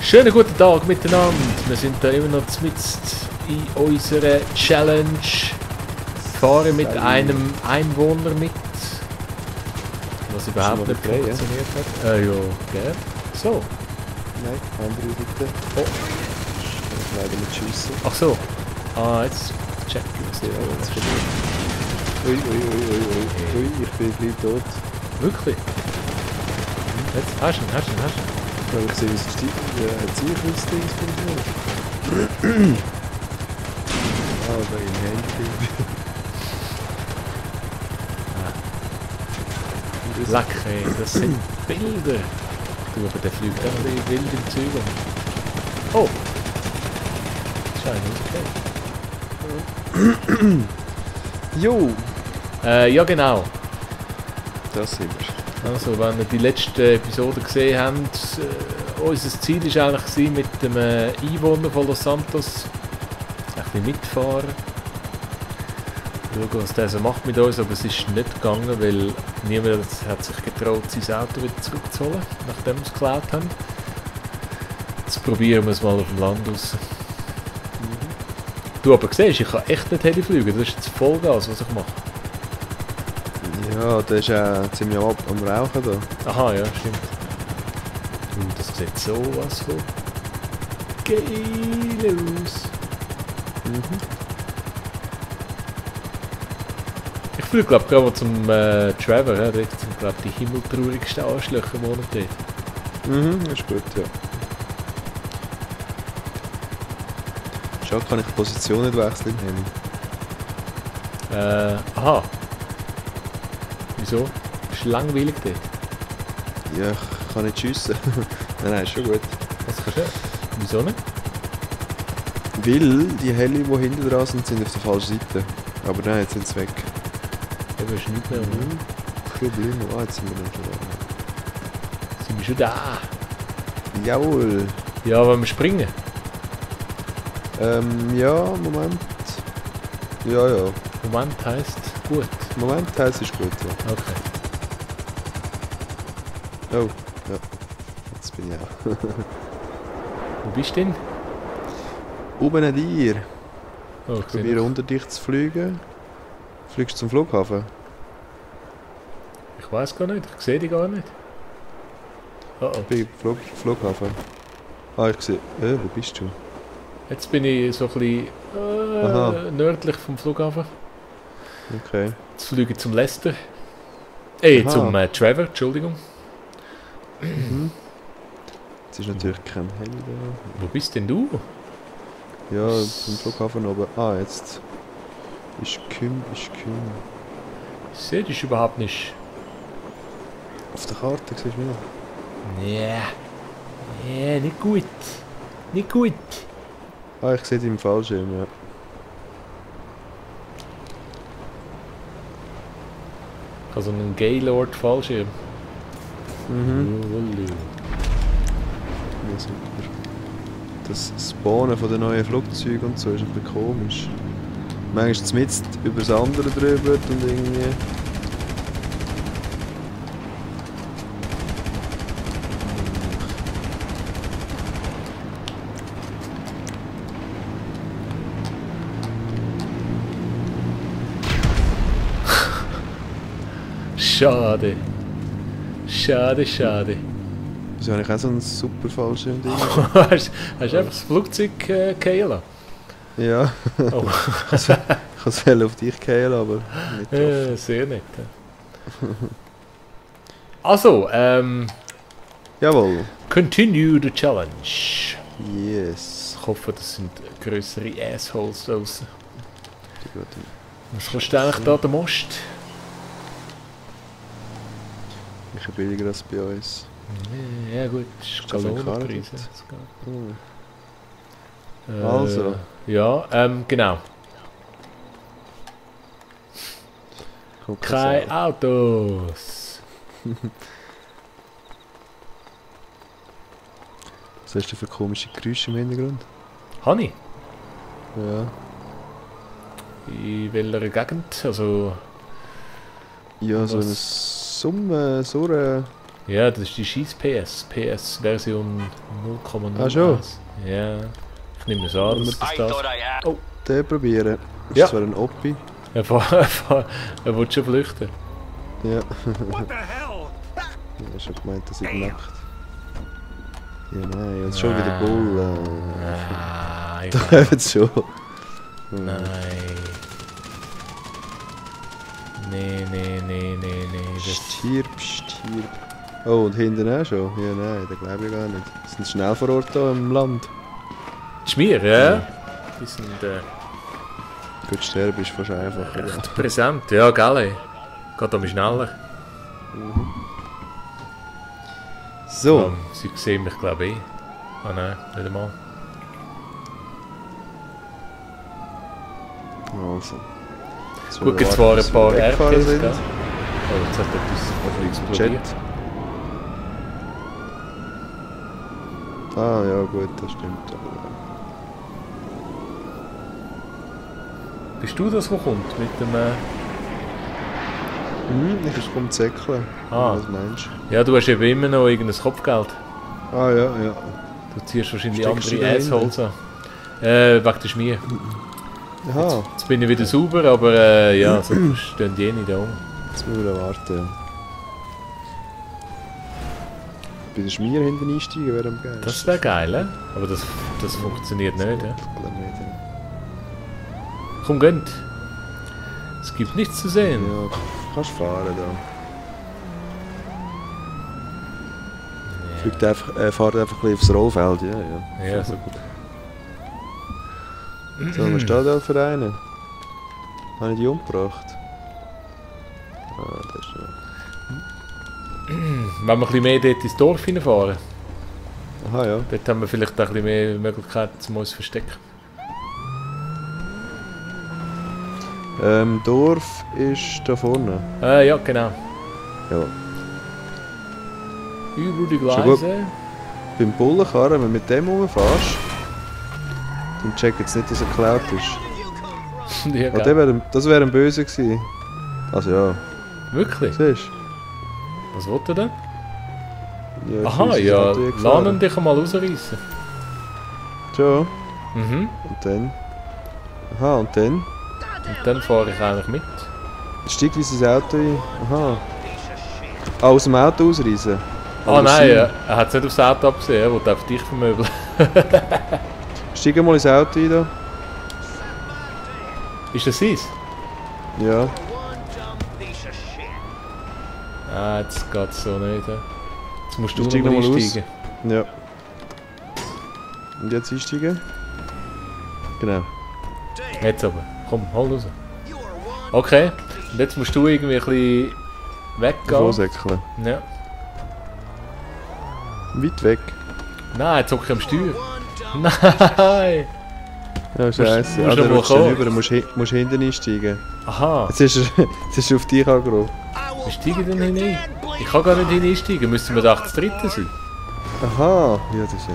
Schönen guten Tag miteinander. Wir sind da immer noch mitten in unserer Challenge. Fahren mit einem Einwohner mit. Was überhaupt nicht funktioniert hat. Ja, gell? So. Nein, andere bitte. Oh. Ich leider nicht schiessen. Ach so. Ah, jetzt check ich es. Ui, ich bin gleich tot. Wirklich? Jetzt hast du ihn. Weil ich sehe, wie es Zielkursding funktioniert. Aber im Handy. Leck, ey, das sind Bilder. Du, aber der fliegt auch ein bisschen wild im Zeug um. Oh! Scheint okay. Jo! Ja, genau. Das sind wir. Also, wenn ihr die letzte Episode gesehen habt, unser Ziel war eigentlich mit dem Einwohner von Los Santos ein bisschen mitfahren. Schauen, was der so macht mit uns, aber es ist nicht gegangen, weil niemand hat sich getraut, sein Auto wieder zurückzuholen, nachdem wir es geklaut haben. Jetzt probieren wir es mal auf dem Land raus. Du aber siehst, ich kann echt nicht Heli fliegen, das ist jetzt Vollgas, was ich mache. Ja, der ist auch ziemlich am Rauchen da. Aha, ja, stimmt. Das sieht sowas von geil aus. Ich fliege glaube gerade mal zum Trevor, ja, dort sind glaube die himmeltraurigsten Arschlöcher im Monat dort. Ist gut, ja. Schau, kann ich die Position nicht wechseln im Heli. Aha. Wieso? Ist langweilig dort? Ja, ich kann nicht schiessen. Nein, ist schon gut. Was kannst du? Wieso nicht? Weil die Heli, die hinten dran sind, sind auf der falschen Seite. Aber nein, jetzt sind sie weg. Eben ist nichts mehr. Problem. Ah, jetzt sind wir noch schon da. Sind wir schon da? Jawohl. Ja, wollen wir springen? Ja, Moment. Ja. Moment heisst gut. Moment, das ist gut, ja. Okay. Oh, ja. Jetzt bin ich auch. Wo bist du denn? Oben an dir. Oh, ich sehe Probiere noch. unter dich zu fliegen. Fliegst du zum Flughafen? Ich weiß gar nicht, ich sehe dich gar nicht. Oh. Flughafen. Ah, ich sehe. Wo bist du? Jetzt bin ich so ein bisschen nördlich vom Flughafen. Okay. Jetzt fliege ich zum Lester. Aha. Zum Trevor, Entschuldigung. Jetzt ist natürlich kein Heli da. Wo bist denn du? Ja, zum Flughafen oben. Ah, jetzt. Ist Küm. Ich sehe dich überhaupt nicht. Auf der Karte siehst du mich noch. Nee, nicht gut. Nicht gut. Ah, ich sehe dich im Fallschirm, ja. Ich habe so einen Gaylord Fallschirm. Ja, super. Das Spawnen von den neuen Flugzeugen und so ist ein bisschen komisch. Manchmal ist es mitten über das andere drüber und irgendwie... Schade. Schade. Wieso habe ich auch so einen super Fallschirm-Ding? Hast du einfach das Flugzeug geheilt? Ja. Oh. Ich kann es auf dich gehen, aber nicht drauf. Sehr nett. Also, Jawohl. continue the challenge. Yes. Ich hoffe, das sind grössere Assholes draussen. Gut. Was kostet eigentlich da der Most? Ich bin billiger als bei uns. Ja gut, das ist Galonenpreis. Also. Ja, genau. Keine Autos. Was hast du für komische Geräusche im Hintergrund? Honey? Ja. In welcher Gegend? Also... Ja, so ein was? Summen, Surren. Ja, das ist die Scheiß-PS. PS-Version 0,01. Ah, schon? Ja. Ich nehme es an, dass das das... Oh, Den probieren. Das Ja. ist zwar ein Oppi. er will schon flüchten. Ja. What the hell? Ich habe schon gemeint, dass ich nackt. Ja, nein, jetzt schon wieder Bull. Nein, Da jetzt schon. nein. Nee. Das Stirb. Oh, und hinten auch schon? Ja, nein, das glaube ich gar nicht. Das sind schnell vor Ort hier im Land. die Schmier, ja? Die sind Gut, sterben ist fast einfacher. Ja. recht präsent. Ja, gell? Geht aber schneller. So, Sie sehen mich, glaube ich. Ah nein, nicht einmal. also. Jetzt Gut, wollen wir gibt zwar warten, ein bis paar wir weggefahren RPs, sind. gell? Oh, jetzt hat etwas explodiert. Jet. Ah, ja, gut, das stimmt. Bist du das, was kommt? Mit dem... Ich komme zäckeln. Ah. Was meinst Ja, du hast eben immer noch irgendein Kopfgeld. du? Ah, ja. Du ziehst wahrscheinlich Steckst du andere da Assholes an. Wegen der Schmier. Aha, Jetzt bin ich wieder sauber, aber ja, so stehen die nicht da um. jetzt müssen wir warten. Ja. Bei der Schmier hinten einsteigen wäre am geilsten. Das wäre geil, he? Aber das funktioniert nicht. He? Ich glaube nicht. Ja. Komm, gönnt. Es gibt nichts zu sehen. Ja, kannst fahren da. Fliegt einfach, fahrt einfach ein bisschen aufs Rollfeld, ja. Ja, so gut. So, was steht da für einen? Habe ich die umgebracht? Ah, das ist ja... Wenn wir ein bisschen mehr dort ins Dorf hineinfahren, Aha, ja. dort haben wir vielleicht auch ein bisschen mehr Möglichkeiten, um uns zu verstecken. Dorf ist da vorne. Ja, genau. Ja. Über die Schon gut. Gleise. Beim Bullenkarren, wenn du mit dem rumfährst, dann check jetzt nicht, dass er geklaut ist. Ja, Oh, geil. das wäre ein Böse gewesen. Also ja, Wirklich? siehst Was will er denn? du? Ja, Aha, scheisse, ja, das hat er gefahren. lass ihn dich mal rausreißen. Schon. Mhm. Und dann? Aha, und dann? Und dann fahre ich eigentlich mit. Steigt dieses Auto ein. Aha. Ah, aus dem Auto ausreißen? Ah nein, er hat es nicht aufs Auto abgesehen, er wollte einfach dich vermöbeln. Steig mal ins Auto ein da. Ist das seins? Ja. Ah, jetzt geht es so nicht. Jetzt musst du Steig noch mal noch mal aus. einsteigen. Ja. Und jetzt einsteigen? Genau. Jetzt aber. Komm, hol raus. Okay, und jetzt musst du irgendwie ein bisschen weggehen. Vorsäckeln. Ja. Weit weg. Nein, jetzt hocke ich am Steuer. Nein! Ja, scheiße. musst Ah, noch da mal rutscht er kommen. rüber, du musst hinten einsteigen. Aha, Jetzt ist er auf dich angerufen. wie steige ich denn hinein? Ich kann gar nicht hineinsteigen, müssten wir da zu dritten sein. Aha. Ja, das ist ja...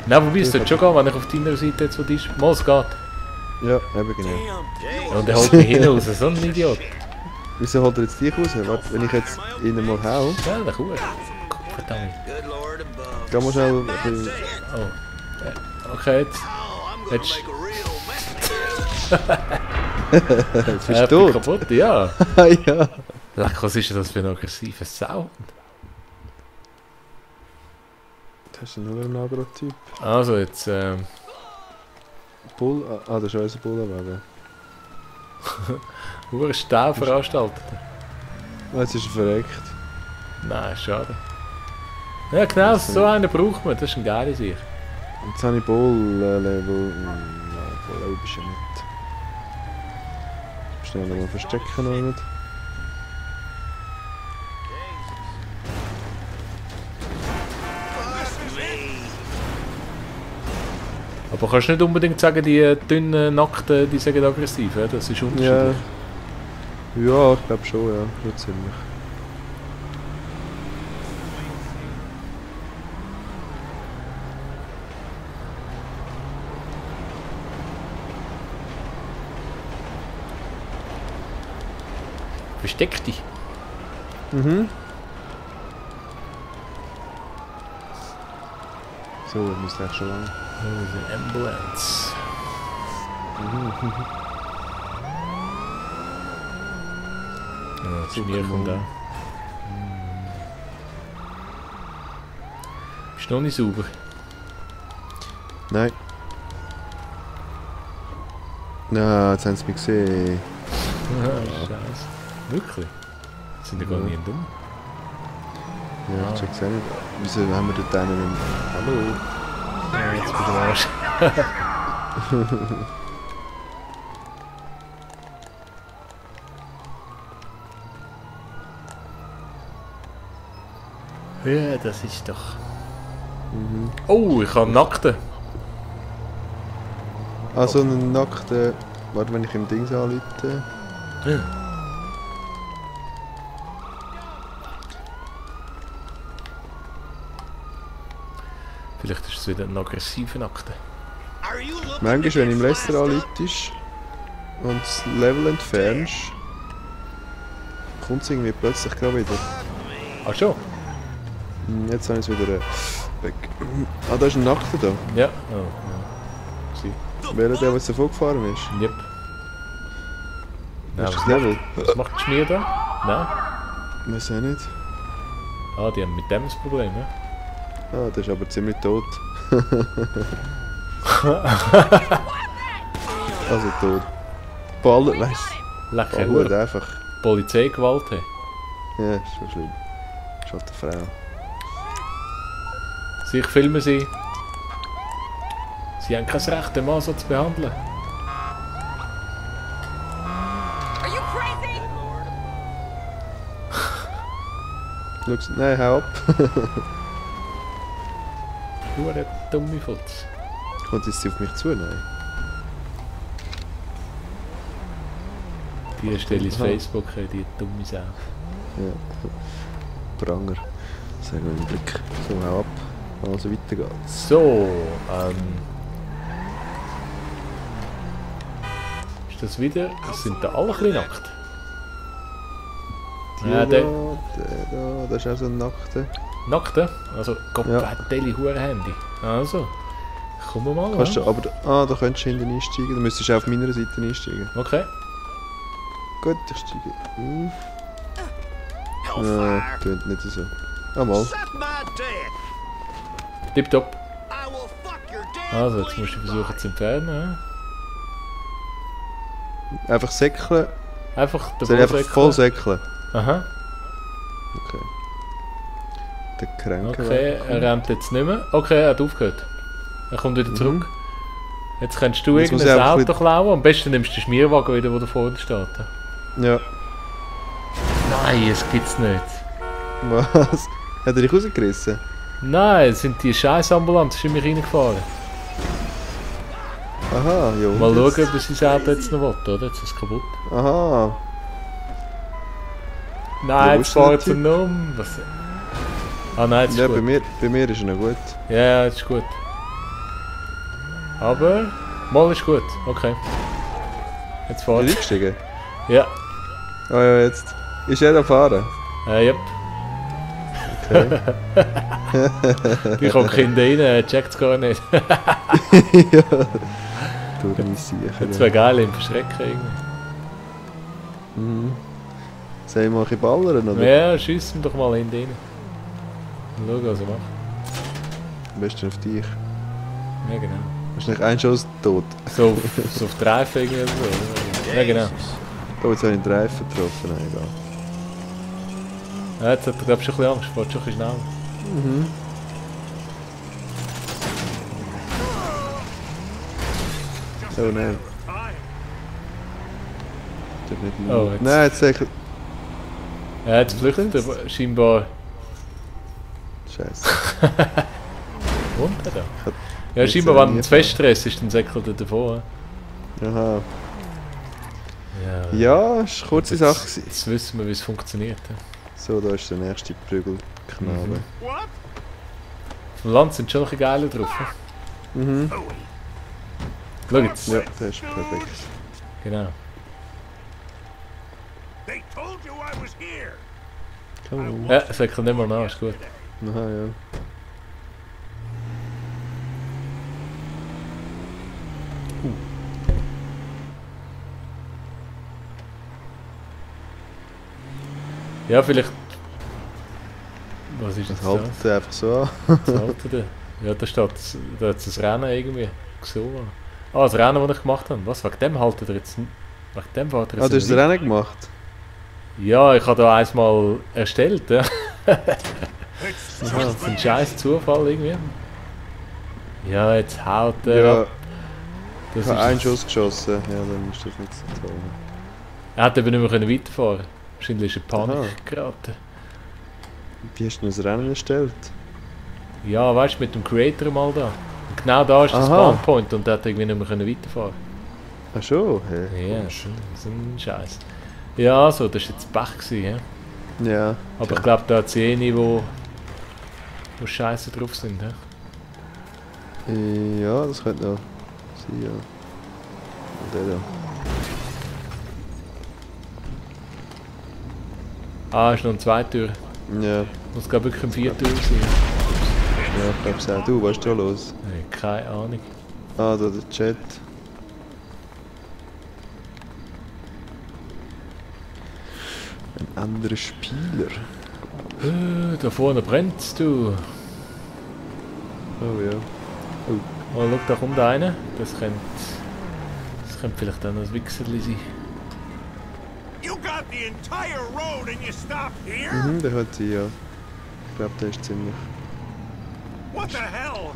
Nein, wobei es sollte schon gehen, wenn ich auf deiner Seite jetzt ist. Mal, es geht. Ja, eben genau. Und er holt mich hin raus, so ein Idiot. Wieso holt er jetzt dich raus? Warte, wenn ich jetzt ihn mal hau, Ja, der Kuh. Verdammt. geh mal schnell ein bisschen... Oh. Okay, jetzt. Jetzt. Jetzt bist du bin tot. kaputt, ja. Ah, ja. Leck, was ist das für ein aggressiver Sound? Das ist ja nur ein Agro-Typ. Also, jetzt. Bull... Ah, das ist unser Bullenwagen. Hure Stau veranstaltet. Ah, jetzt ist er verreckt. Nein, schade. Ja, genau, so einen braucht man, das ist ein geiler Sieg. Jetzt habe ich Bull-Level... Nein, voll bist du nicht. Schnell mal verstecken noch nicht. Aber kannst du nicht unbedingt sagen, die dünnen Nackten, die sind aggressiv, ja? Das ist Ja. unterschiedlich. Ja, ich glaube schon, ja. Schon ziemlich. Versteck dich. Mhm. So, das müsste eigentlich schon lange. Oh, die Ambulance. Ja, das Schmier kommt da. Bist du noch nicht sauber? Nein. Na, jetzt haben sie mich gesehen. Scheiße. Wirklich? Sind die gar nicht dumm? Ja, ich check's auch nicht. Wieso haben wir dort einen im... Hallo? Ja, jetzt bist du am Arsch. Ja, das ist doch... Oh, ich habe einen Nackten. Ah, so einen nackten... Warte, wenn ich im Dings anrufe. Ja. Vielleicht ist es wieder ein aggressiver Nackter. Manchmal, wenn du im Restaurant anrufst und das Level entfernst, kommt es irgendwie plötzlich gerade wieder. Ach schon? Jetzt habe ich es wieder weg. Ah, da ist ein Nackter da. Ja. Oh, ja. Sie. Wer der jetzt davon gefahren ist? Yep. Das ist das was Level. Was macht die Schmier da? Nein? Weiß auch nicht. Ah, die haben mit dem das Problem, ja? Ah, der ist aber ziemlich tot. Also tot. Ballert, weißt du? Lecker Ballert Hure. einfach. Polizeigewalt. Hey. Ja, ist schon schlimm. Ist halt eine Frau. Ich filme sie. Sie haben kein Recht, den Mann so zu behandeln. Are you crazy? Schau, nein, hau ab. Hure dumme Futz. Kommt jetzt sie auf mich zu? Nein. Die stelle ins Aha. Facebook, die dumme Sau. Ja. Pranger. Sagen wir einen Blick. So, hau ab. Also weiter geht's. So, ist das wieder? Sind da alle ein bisschen nackt? Die Ja, da, der da, das ist auch so ein Nackter. Nackte? Also, Gott, Ja. hat Hure-Handy. Also, kommen wir mal. Kannst Ja? du, aber da könntest du hinten einsteigen. Du müsstest auf meiner Seite einsteigen. Okay. Gut, ich steige auf. Ja, klingt nicht so. Ah, mal. Tipptopp. Also, jetzt musst du versuchen zu entfernen. Einfach säckeln. Ja? Einfach den Soll ich einfach Ball voll säckeln. säckeln? Aha. Okay. Der Kränke. Okay, er rennt jetzt nicht mehr. Okay, er hat aufgehört. Er kommt wieder zurück. Jetzt kannst du Jetzt muss irgendein ich Auto einfach klauen. Am besten nimmst du den Schmierwagen wieder, der da vorne steht. Ja. Nein, das gibt's nicht. Was? Hat er dich rausgerissen? Nein, es sind die scheiß Ambulanzen in mich reingefahren. Aha, jo. Mal schauen, ob er sein Auto jetzt noch will, oder? Jetzt ist es kaputt. Aha. Nein, Ja, wo jetzt ist denn der fahrt er noch um. Was? Ah nein, jetzt ist Ja, gut. bei mir ist er noch gut. Ja, jetzt ist gut. Aber... Mal ist gut, okay. Jetzt Ist fahrt er er. eingestiegen? Ja, Ah ja, jetzt. Ist er da fahren? yep. Okay. Ich habe Kinder rein, er checkt es gar nicht. Ja. Du Reisicher. Jetzt wäre geil, ihn verschrecken irgendwie. Mhm. Soll ich mal ein bisschen ballern, oder? Ja, schieß ihn doch mal hinten rein. Und schau, was er macht. Am besten auf dich. Ja, genau. Hast du nicht einen Schuss tot? So auf die Reifen irgendwie oder so. Ja, genau. Oh, jetzt habe ich den Reifen getroffen. Nein, egal. Ja, jetzt hat er, glaube ich, schon ein bisschen Angst. Fährt schon ein bisschen schnell. Mhm. Oh nein. Darf nicht Oh, jetzt- Nein, jetzt sag ich... Ja, jetzt flüchtet er scheinbar. Scheiße. Wohnt er da? hab Ja, jetzt scheinbar, wenn nie er zu fest Stress ist, dann säckelt er davon. Aha. Ja. Ja, ist eine kurze Sache gewesen. Jetzt wissen wir, wie es funktioniert. Ja. So, da ist der nächste Prügelknabe. Auf dem Land sind schon ein bisschen geile drauf. Ja. Mhm. Schau jetzt. Ja, das ist perfekt. Genau. They told you I was here. Come on. Ja, säckelt nicht mal nach, ist gut. Aha, ja. Ja, vielleicht... Was ist Das jetzt haltet das? ihr einfach so an. Was haltet ihr? Ja, da steht da hat das Rennen irgendwie so. Ah, das Rennen, das ich gemacht habe. Was, wegen dem haltet ihr jetzt... Wegen dem fahrt ihr Ah, jetzt du hast das nicht? Rennen gemacht? Ja, ich habe da eins mal erstellt, ja. It's Das just ist ein scheiß Zufall irgendwie. Ja, jetzt haut er Ja, ab. ich Das habe ist einen Schuss geschossen. Ja, dann ist das nicht so toll. Er hat eben nicht mehr können weiterfahren. Wahrscheinlich ist er in Aha. Panik geraten. Wie hast du denn das Rennen erstellt? Ja, weißt du, mit dem Creator mal da. Und genau da ist das Aha. Spawnpoint und der hat irgendwie nicht mehr können weiterfahren. Ach schon? Hey. Ja, so ein Scheiß. Ja, so, das war jetzt Pech gewesen, ja. Ja. Aber ich glaube, da hat es eine, wo scheiße drauf sind, ja. Ja, das könnte noch sein, ja. Und der da. Ah, ist noch eine Zweitür. Ja, Muss glaube wirklich eine Viertür sein. ja, ich glaube es auch. Du, was ist da los? Nee, keine Ahnung. Ah, da der Chat. Ein anderer Spieler. Da vorne brennt's, du. Oh ja. Oh, schau, da kommt einer. Das könnte vielleicht dann ein Wichserli sein. You got the entire road and you stop here? Mhm, der hat sie ja. Ich glaube, der ist ziemlich. What the hell?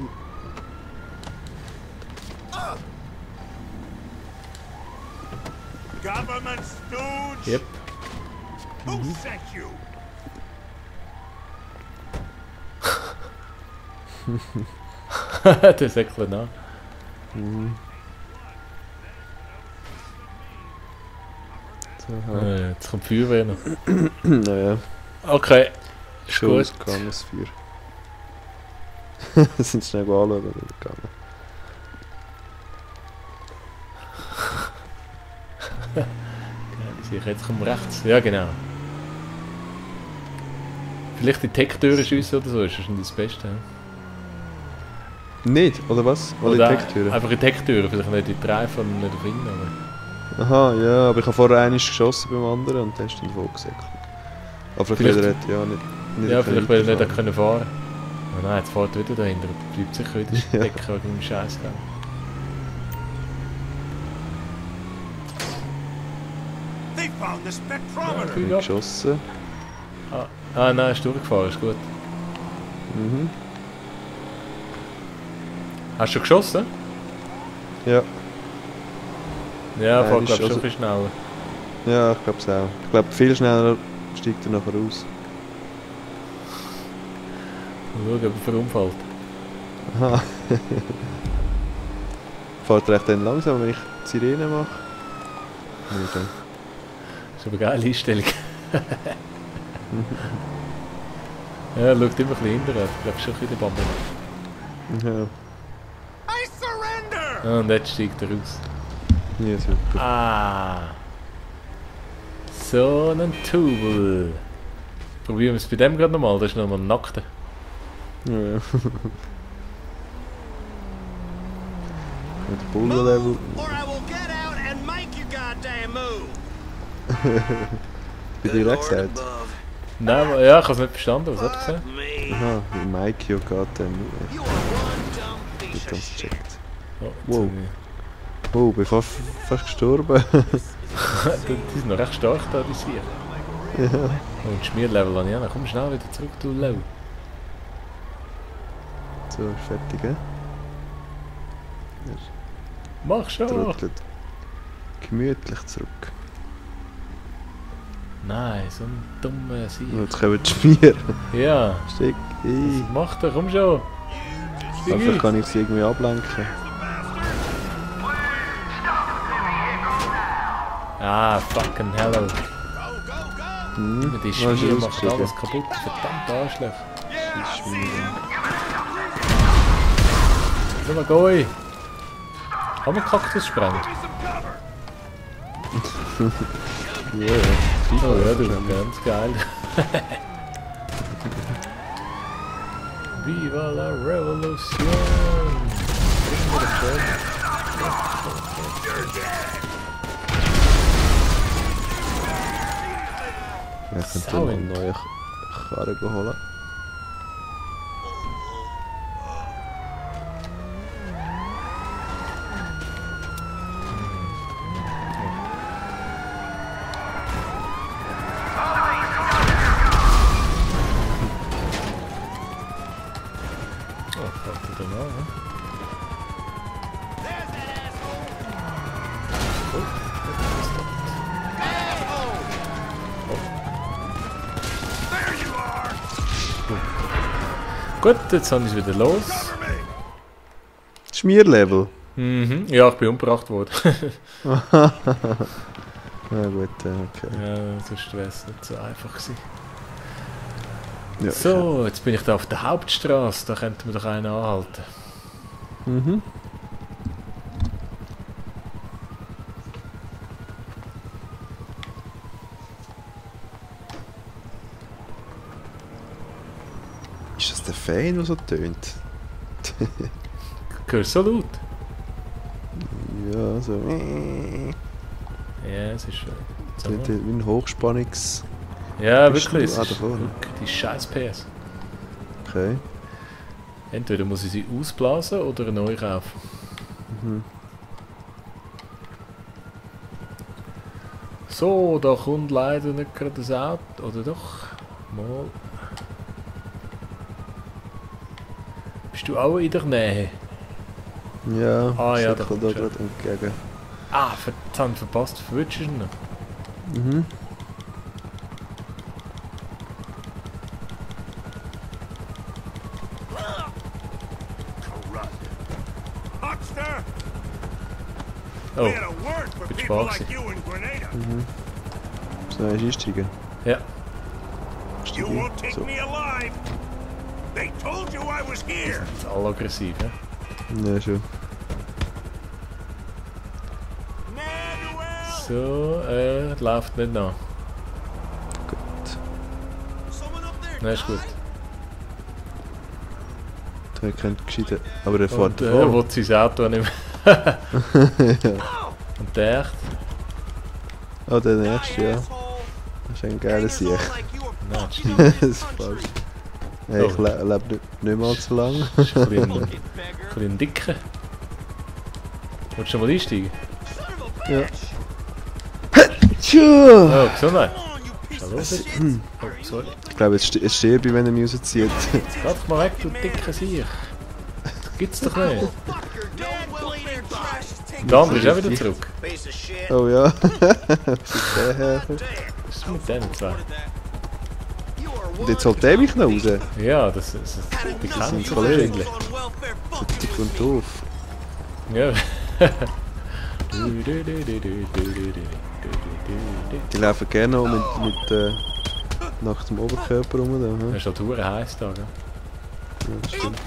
Government stooge? Yep. Who sent you? Der säckelt nach. Mhm. So, ha. Jetzt kommt die Feuerwehr noch. Naja, Okay, ist schon gut. ausgegangen, das Feuer. Sind schnell anschauen oder gegangen. Ja, jetzt kommt rechts. Ja, genau. Vielleicht die Tech-Türen schiessen oder so, ist wahrscheinlich das Beste. Ja? Nicht, oder was? Oder die Tech-Türen? Einfach die Tech-Türen, vielleicht nicht die Treifen und nicht auf innen. Aber Aha, ja, aber ich habe vorher einmal geschossen beim anderen und der ist dann voll gesäckelt. Aber vielleicht Vielleicht- hat er ja nicht ja, vielleicht weil er nicht weiterfahren. können fahren. Oh nein, jetzt fährt er wieder dahinter. Bleibt sicher wieder Ja. stecken wegen dem Scheiß. They found the spectrometer. Nicht geschossen. Ah nein, ist durchgefahren, ist gut. Mhm. Hast du schon geschossen? Ja, Ja, Nein, fährt ist glaube ich schon also- ein bisschen schneller. ja, ich glaube es auch. Ich glaube, viel schneller steigt er nachher raus. Mal schauen, ob er verunfallt. Aha. Fährt er echt dann langsam, wenn ich die Sirene mache? Nicht, Das ist aber eine geile Einstellung. Ja, er schaut immer ein bisschen hinterher. Ich glaube schon ein bisschen Bambel. ja. I surrender! Ah, und jetzt steigt er raus. Ja, super. Ah. So ein Tubel. Probieren wir es bei dem gerade nochmal, das ist nochmal ein Nackter. Ja, ja. Mit Bullen-Level. Or I will get out and make you goddamn move. Bei dir auch gesagt? Nein, ja, ich habe es nicht verstanden, was hat er gesagt? Me. Aha, wie Mike ja geht dann. You are one dumb piece Nicht of ganz shit. gecheckt. Oh, Wow. Oh, bin fast gestorben. Die sind noch recht stark da, die Sicher. Ja. Und Schmierlevel habe ich auch noch. Komm schnell wieder zurück, du Lau. So, ist fertig, hä? Mach schon! Trottelt. Gemütlich zurück. Nein, so ein dummer Und Sicher. jetzt kommen die Schmier. Ja, Steig ein. was macht er? Komm schon! Steig Einfach ein. kann ich sie irgendwie ablenken. Ah, fucking hello. Hm? Die Ah, ist Schmier er macht ausgestiegen? alles kaputt. Verdammt Arschloch. Schmier. Schau mal, geh! Kann man Kaktus sprengen? Ja, ja. Oh ja, du, ganz geil. Viva la Revolution! Bringen wir das schön. Ja, könnte noch einen neuen Karren holen. Gut, jetzt habe ich es wieder los. Schmierlevel. Mhm. Ja, ich bin umgebracht worden. Ja gut, okay. Ja, sonst wäre es nicht so einfach gewesen. Ja, So, jetzt bin ich da auf der Hauptstraße, da könnten wir doch einen anhalten. Mhm. Ist das der Fan, der so tönt? Hörst du so laut? Ja, so. Ja, es ist schön. So. Tönt wie ein Hochspannungs. Ja, Bist wirklich, du- es ist davor. wirklich die scheiß PS. Okay. Entweder muss ich sie ausblasen oder neu kaufen. Mhm. So, da kommt leider nicht gerade das Auto. Oder doch? Mal. Bist du auch in der Nähe? Ja, Ah, ja, ich da komme kommt da schon. gerade entgegen. Ah, verdammt, verpasst. Verwirrst du ihn noch? Mhm. Huckster, Oh, we had a word for Good people spot. like you in Grenada. So, einsteigen. ja. You Einsteigen. won't take So. me alive. They told you I was here. Das ist all aggressiv, ja? Ja, schon. Manuel! So, läuft nicht nach. Gut. Nein, ist gut. Der könnte gescheiden. Aber der Und fährt er davon. will sein Auto nicht mehr. Und der echt? Oh, der nächste, ja. Das ist ein geiler Sieg. Nein, Das ist falsch. Hey, ich Oh. lebe nicht mal so lange. das ist ein bisschen dicker. Willst du mal einsteigen? Ja. Tschüss! Oh, Gesundheit. Hallo, bitte. Oh, sorry. Ich glaube, es stirbt, wenn er mich rauszieht. Lass dich mal weg, du dicker Sieg. Das gibt's doch nicht. Der andere ist auch wieder zurück. Piece of shit. Oh ja. Was ist der her? Was ist mit denen zwei? Und jetzt holt der mich noch raus. Ja, das die kennen sind sich Kollegen. wahrscheinlich. Die kommt doof. Ja. Die laufen gerne auch mit nach dem Oberkörper rum. Da, Es ist halt verdammt heiß da, gell? ja, das stimmt.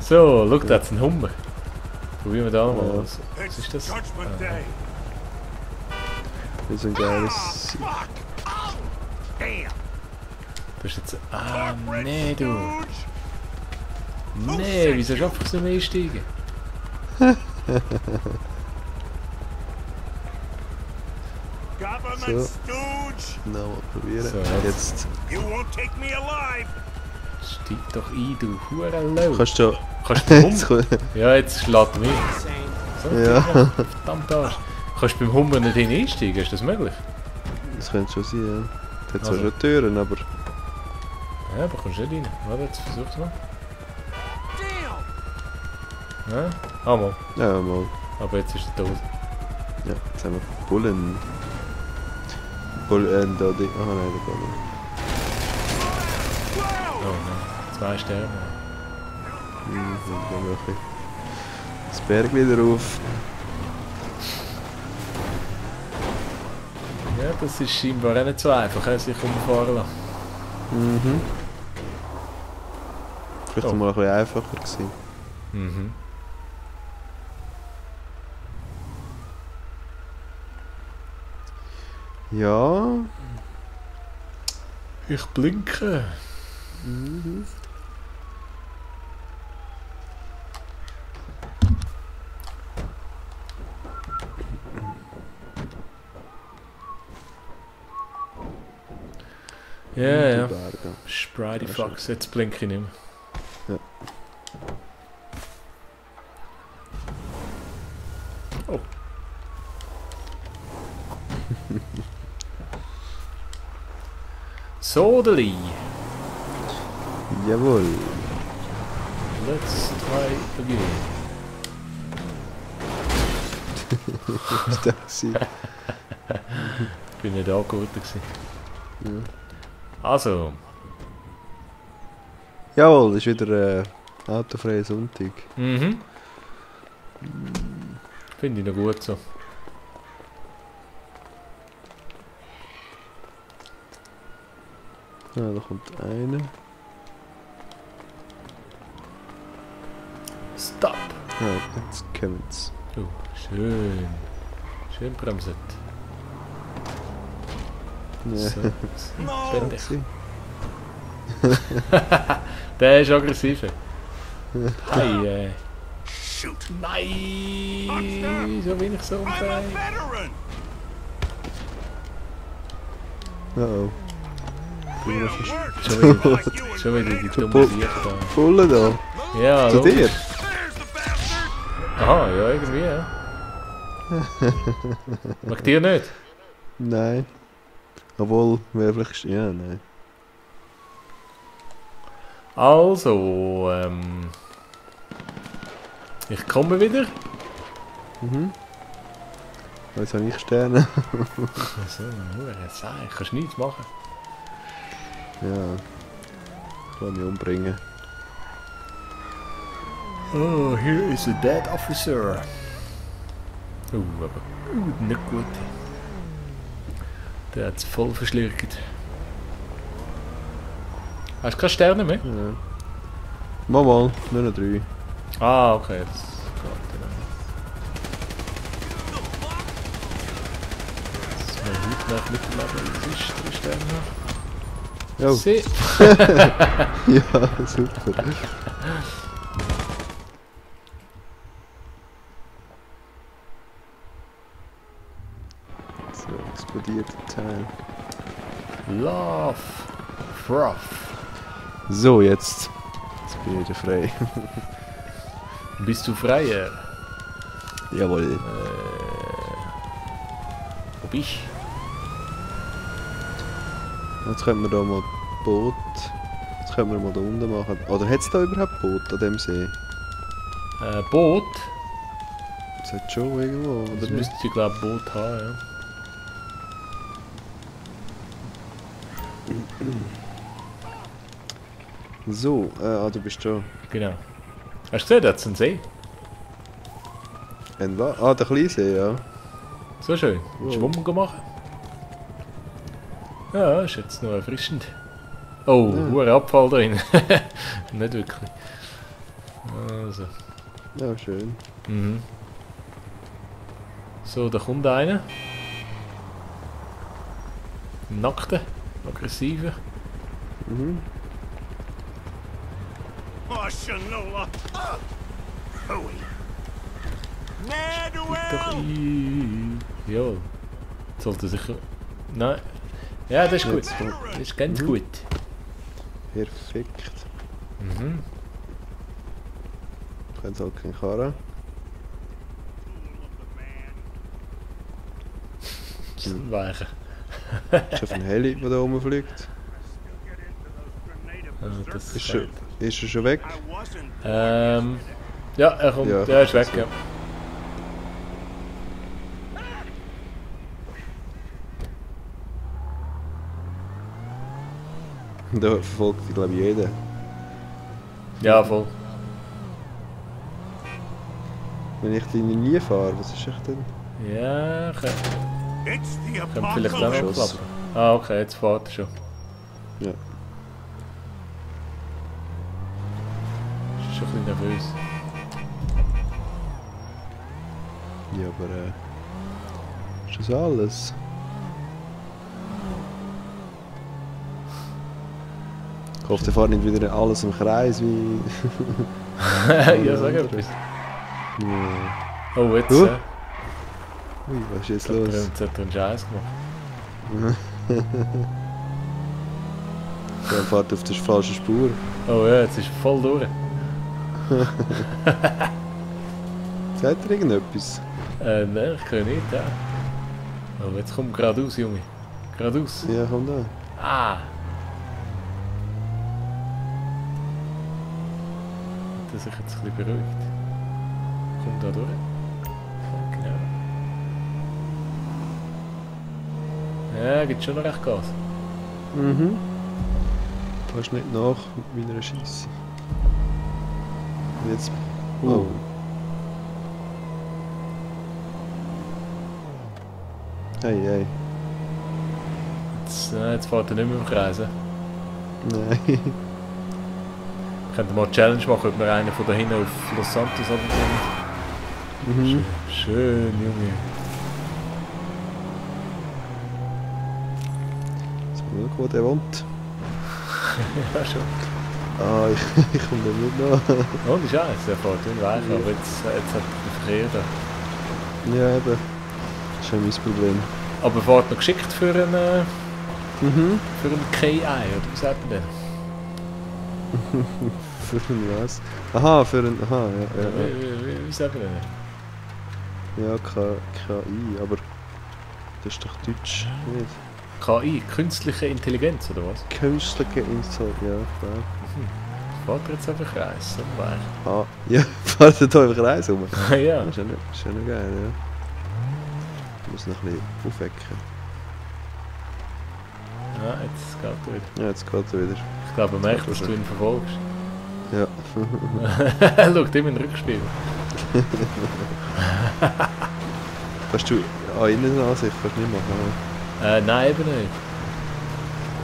So, schau, da hat's einen Hummer. Probieren wir da mal Ja. was. Was ist das? Judgment Day. Das ist ein geiles. Damn. Das ist jetzt... Ah, Corporate nee, du. stooge. Nee, wieso schaffst du es nicht mehr einsteigen? Government So. stooge. Nochmal probieren. So, Jetzt You won't take me alive. Steig doch ein, du Hurenlau. kannst du. Kannst du beim Jetzt Hummer... kommt- Ja, jetzt schlägt er mich. So, Ja. verdammt Arsch. Kannst du beim Hummer nicht einsteigen? Ist das möglich? Das könnte schon sein, ja. Der hat zwar Also. schon Türen, aber. Ja, aber kommst du nicht rein. Warte, jetzt versuch's mal. Ja? Ah, mal. Ja, mal. Aber jetzt ist er tot. Ja, jetzt haben wir Bullen. Bullen, da die. Ah nein, da geht nicht. Oh nein. 2 Sterne. Dann gehen wir ein bisschen das Berg wieder auf. Ja, das ist scheinbar auch nicht so einfach, sich umfahren lassen. Mhm. Vielleicht Oh. mal ein bisschen einfacher gewesen. Mhm. Ja. Ich blinke. Ja, ja. Berge. Sprite Fox, jetzt blinke ich nicht mehr. Ja. Oh. Sodeli. Jawohl. Let's try again. Was war das? Bin nicht angeholt gewesen. Ja. Also. Jawohl, das ist wieder autofreier Sonntag. Mhm. Finde ich noch gut so. Ja, da kommt einer. Stop! Ja, jetzt kommen sie. Oh, schön. Schön bremset. Ja. So. Fertig. Sie. Der ist aggressiv. Hey, Shoot. nein! So wenig so I'm a umfrei. veteran. Oh. We don't work Schon wieder, like you and schon wieder die Grenadier. dumme Sicht da. Volle da. Ja, Zu logisch. dir? There's the bastard. Aha, ja, irgendwie, ja. Mag dir nicht? Nein. Obwohl, wäre vielleicht... Ja, nein. Also, ich komme wieder. Mhm. Jetzt habe ich Sterne. So, nur sagen, kannst nichts machen. Ja. Ich will mich umbringen. Oh, here is a dead officer. Aber nicht gut. Der hat es voll verschlürgt. Hast du keine Sterne mehr? Ja. Mal, nur noch 3. Ah, okay, das geht ja. Das ist mein Hut nach Mittellevel. Das ist 3 Sterne noch. Ja. See. Ja, super. So, explodiert der Teil. Love. Froth. So, jetzt. Jetzt bin ich wieder frei. Bist du freier? Jawohl. Wo bist du? Jetzt können wir da mal Boot. Jetzt können wir mal da unten machen. Oder hat es da überhaupt Boot an dem See? Boot? Es hat schon irgendwo, oder Das nicht? müsste ich glaube Boot haben, ja. So, du bist da. Genau. Hast du gesehen, da hat es einen See? Ein was? Der Kleinsee, ja. So schön. Willst du Schwimmen machen? Ja, ist jetzt noch erfrischend. Oh, Ja. hoher Abfall drin. Nicht wirklich. Also. Ja, schön. Mhm. So, da kommt einer. Nackte, aggressive. Mhm. Oh, Shanola. Hooey. Doch Naduel. ein. Ja. Sollte sicher. Nein. Ja, das ist gut. Jetzt mal. Das ist ganz gut. Perfekt. Mhm. Ich kann halt keinen Karren. Weichen. Ist auf ein Heli, der da rumfliegt. Das Ist er schon weg? I wasn't. Ja, er kommt. Ja, Er ist weg, so. ja. Da verfolgt ich glaube ich jeder. Ja, voll. Wenn ich deine nie fahre, was ist echt denn? Ja, It's the können wir vielleicht auch noch apocalypse. Schuss. klappen. Ah, okay, jetzt fährt er schon. Ja. Ist schon ein bisschen nervös. Ja, aber ist das alles? Ich hoffe, der fährt nicht wieder alles im Kreis wie... Ja, sag etwas. Ja. Oh, jetzt. Ui, was ist jetzt los? Jetzt hat er einen Scheiß gemacht. Der fährt auf der falschen Spur. Oh ja, jetzt ist er voll durch. Sagt er irgendetwas? Nein, ich kann nicht, ja. Oh, jetzt kommt geradeaus, Junge. Geradeaus. Ja, komm da. Ah! Das sich jetzt ein bisschen beruhigt. Kommt da durch. Ja, genau. Ja, gibt schon noch recht Gas. Mhm. Du hast nicht nach mit meiner Scheisse. Und jetzt. Oh. Hey, hey. Jetzt fährt er nicht mehr im Kreis. Nein. Wir könnten mal eine Challenge machen, ob wir einen von da hinten auf Los Santos runterkommen. Mhm. Schön, Junge. Jetzt mal schauen, wo der wohnt. Ja, schon. Ah, ich komme da nicht nach. Ohne Scheiß, der fährt unweich, Ja. aber jetzt hat er den Verkehr da. Ja, eben. Das ist ja mein Problem. Aber er fährt noch geschickt für einen Mhm. KI, oder wie sagt man denn? Für ein was? Aha, für ein. Aha, ja. Ja, Wie sagt man denn? ja KI, aber. Das ist doch Deutsch, nicht? KI, künstliche Intelligenz, oder was? Künstliche Insight, ja, klar. Fährt er jetzt einfach rein, so weich. Ah, ja, fahrt da einfach rein rum. Ja. Das ist ja noch geil, ja. Ich muss noch ein bisschen aufwecken. Ja, jetzt geht er wieder. Ja, jetzt geht er wieder. Ich glaube, er merkt, dass du ihn verfolgst. Ja. Er schaut immer in den Rückspiegel. Kannst du Innenansicht kannst du nicht machen? Nein, eben nicht.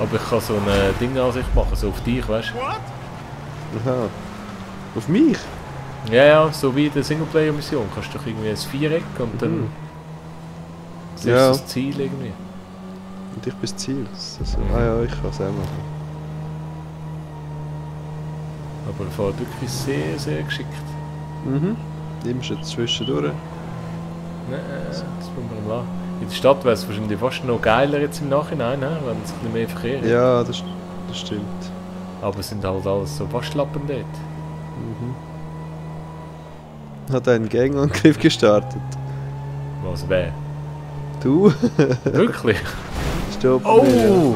Aber ich kann so eine Ding-Ansicht machen, so auf dich, weißt du? What? Aha. Auf mich? Ja, ja, so wie in der Singleplayer-Mission. Kannst du doch irgendwie ein Viereck und dann siehst du Ja. das Ziel irgendwie. Und ich bin das Ziel. Also, ah ja, ich kann es auch machen. Aber er fährt wirklich sehr, sehr geschickt. Mhm. Nimmst du zwischendurch? Nein, das müssen wir mal lassen. In der Stadt wäre es wahrscheinlich fast noch geiler jetzt im Nachhinein, wenn es ein bisschen mehr Verkehr hat. Ja, das stimmt. Aber es sind halt alles so Waschlappen dort. Hat einen Gangangriff gestartet. Was wer? Du? Wirklich? Stopp. Oh!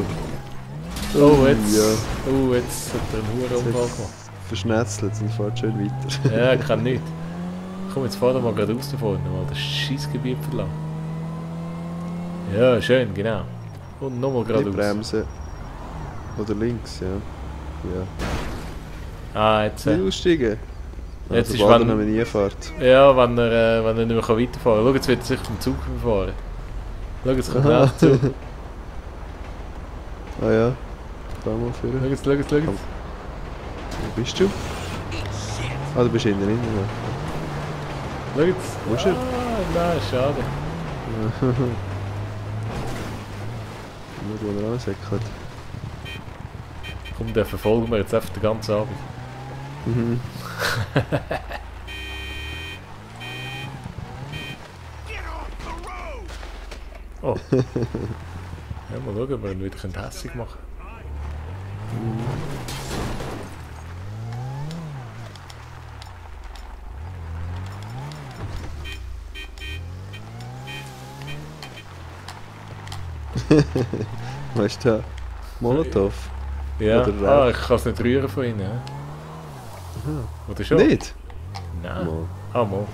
Oh, jetzt, Ja. jetzt hat er einen Hurenunfall gemacht. Verschnetzelt und fährt schön weiter. Ja, ich kann nicht. Komm, jetzt fahr doch mal gerade raus da vorne, mal das Scheissgebiet verlangen. Ja, schön, genau. Und nochmal Die geradeaus. Bremse. Oder links, ja. Ja. Ah, jetzt. Nicht aussteigen. Jetzt Also, ist, sobald wenn- er nie fährt. Ja, wenn er nicht mehr weiterfahren kann. Schau, jetzt wird er sich vom Zug verfahren. Schau, jetzt kommt er zu. Ah ja. Fahr mal Schau führen. jetzt, schau jetzt, schau jetzt. Wo bist du? Ah, du bist innen drin. Ja. Schau jetzt. Wo ist er? Ah, nein, schade. Nur wo er ansäckelt. Komm, den verfolgen wir jetzt einfach den ganzen Abend. Mhm. Get off the road! Oh. Ja, mal schauen, ob wir ihn wieder hässlich machen Weißt du, Molotow? Ja, Oder ich kann es nicht rühren von ihnen. Ja. Oder schon? Nicht? Nein. Mal. Ah, mal.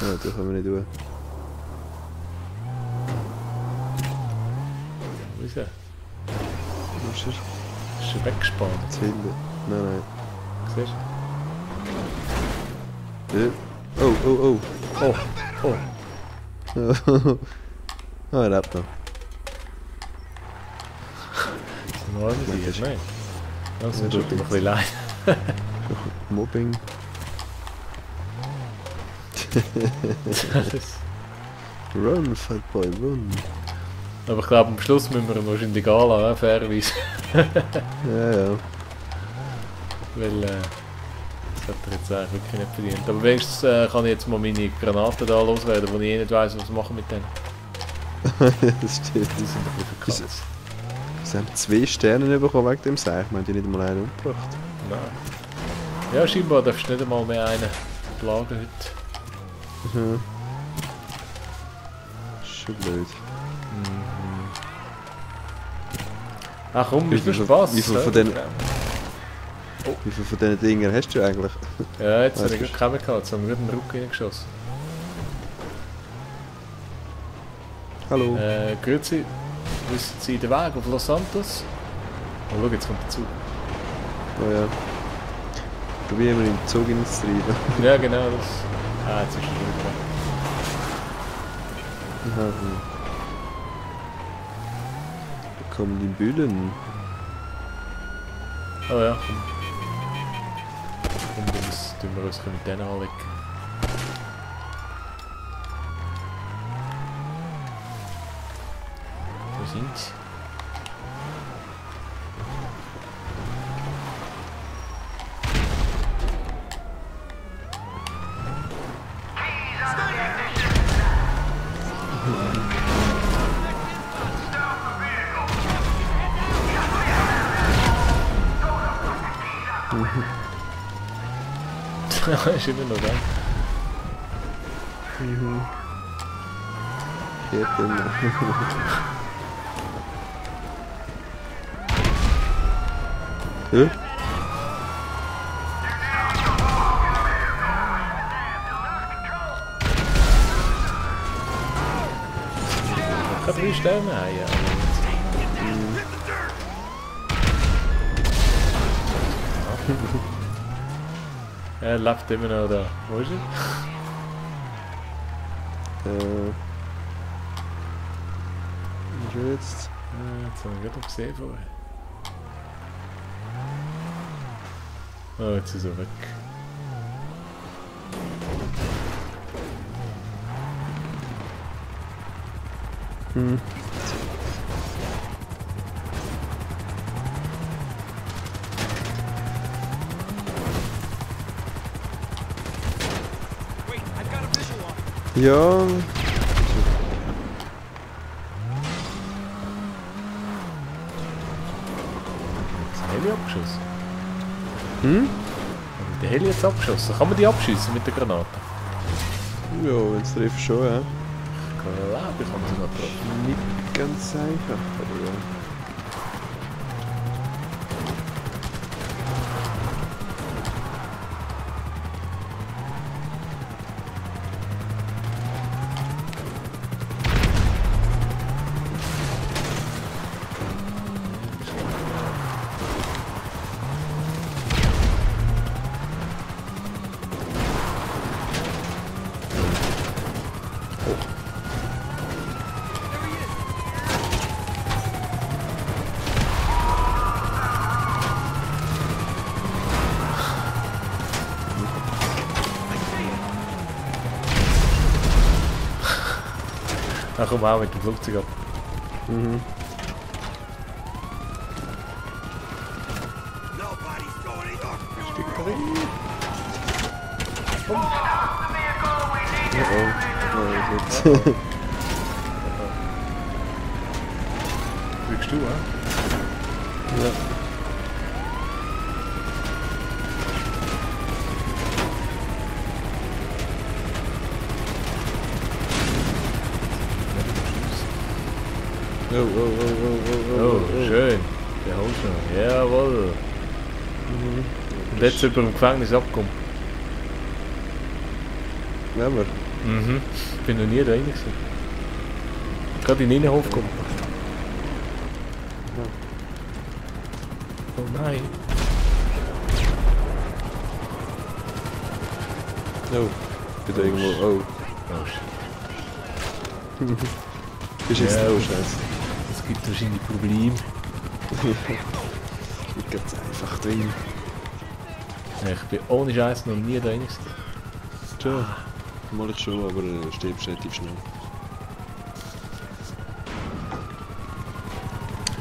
Ja, das können wir nicht tun. Wo ist er? Wo ist er? Ist er weggespannt? Jetzt hinten. Nein, Siehst nein. Oh, oh, du? Oh, oh. oh. Ah, er lebt noch. Das ist noch organisiert, nein. Das Ja, tut schon mir ein bisschen leid. Mobbing. Run, Fatboy, run. Aber ich glaube, am Schluss müssen wir ihn wahrscheinlich gehen lassen, fairerweise. Ja, ja. Weil, das hat er jetzt eigentlich wirklich nicht verdient. Aber wenigstens kann ich jetzt mal meine Granaten da loswerden, wo ich eh nicht weiss, was ich machen mit denen. Das stimmt. Die sind ein bisschen verkratzt. Sie haben 2 Sterne bekommen wegen dem Seil. Ich meine, die nicht einmal einen umgebracht. Nein. Ja, scheinbar darfst du nicht einmal mehr einen plagen heute. Mhm. Schon blöd. Ach komm, ist nur viel- Spaß. wie viel von denen- Wie viele von diesen Dingen hast du eigentlich? Ja, jetzt Weißt habe du? ich keinen gehabt, jetzt haben wir den Rücken reingeschossen. Hallo. Grüezi, wissen Sie den Weg auf Los Santos? Oh, schau, jetzt kommt der Zug. Oh ja. Probieren wir in den Zug hineinzutreiben. Ja, genau, das. Ah, jetzt ist er schon wieder. Aha. Da kommen die Bullen. Oh ja, komm. Komm, tun wir uns mit denen anlegen. Wo sind sie? Ist immer noch da. Geht immer. Ja? Ich kann 3 Sterne haben, ja. Er lebt immer noch da. Wo ist er? Ist er jetzt? Jetzt haben wir gerade noch gesehen vorher. Oh, jetzt ist er weg. Hm. Wait, I've got a visual on it. Ja. Das Heli abgeschossen. Hm? Haben der Heli jetzt abgeschossen? Kann man die abschießen mit der Granate? Ja, wenn es trifft schon, ja. Ich glaube, ich kann sie noch treffen. Nicht ganz einfach, aber ja. Ach komm auch mit dem Flugzeug ab. Mhm. Nobody's going in your Ja, oh. Nein, jetzt. Fliegst du, hä? Ja. Oh, oh, oh, oh, oh, Oh, schön. Der holst du noch. Jawohl. Und jetzt über dem Gefängnis abkommen. Nehmen wir. Mhm. Ich bin noch nie da rein gewesen. Gerade in den Innenhof gekommen. Oh nein. Oh. Ich bin da irgendwo. Oh. Oh shit. Ist jetzt Ja, oh, oh. scheiße. Es gibt wahrscheinlich Probleme. Ich bin ganz einfach drin. Ja, ich bin ohne Scheiß noch nie da rein gewesen. Schon. Mal jetzt schon, aber stirbst relativ schnell.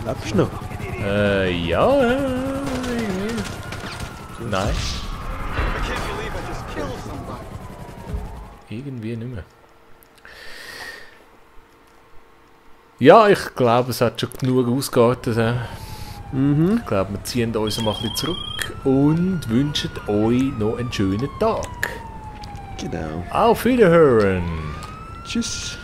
Lebst du noch? Ja, irgendwie. Nein, I can't believe I just killed somebody. irgendwie nicht mehr. Ja, ich glaube, es hat schon genug ausgeartet. Mhm. Ich glaube, wir ziehen uns mal ein bisschen zurück und wünschen euch noch einen schönen Tag. Genau. Auf Wiederhören! Tschüss.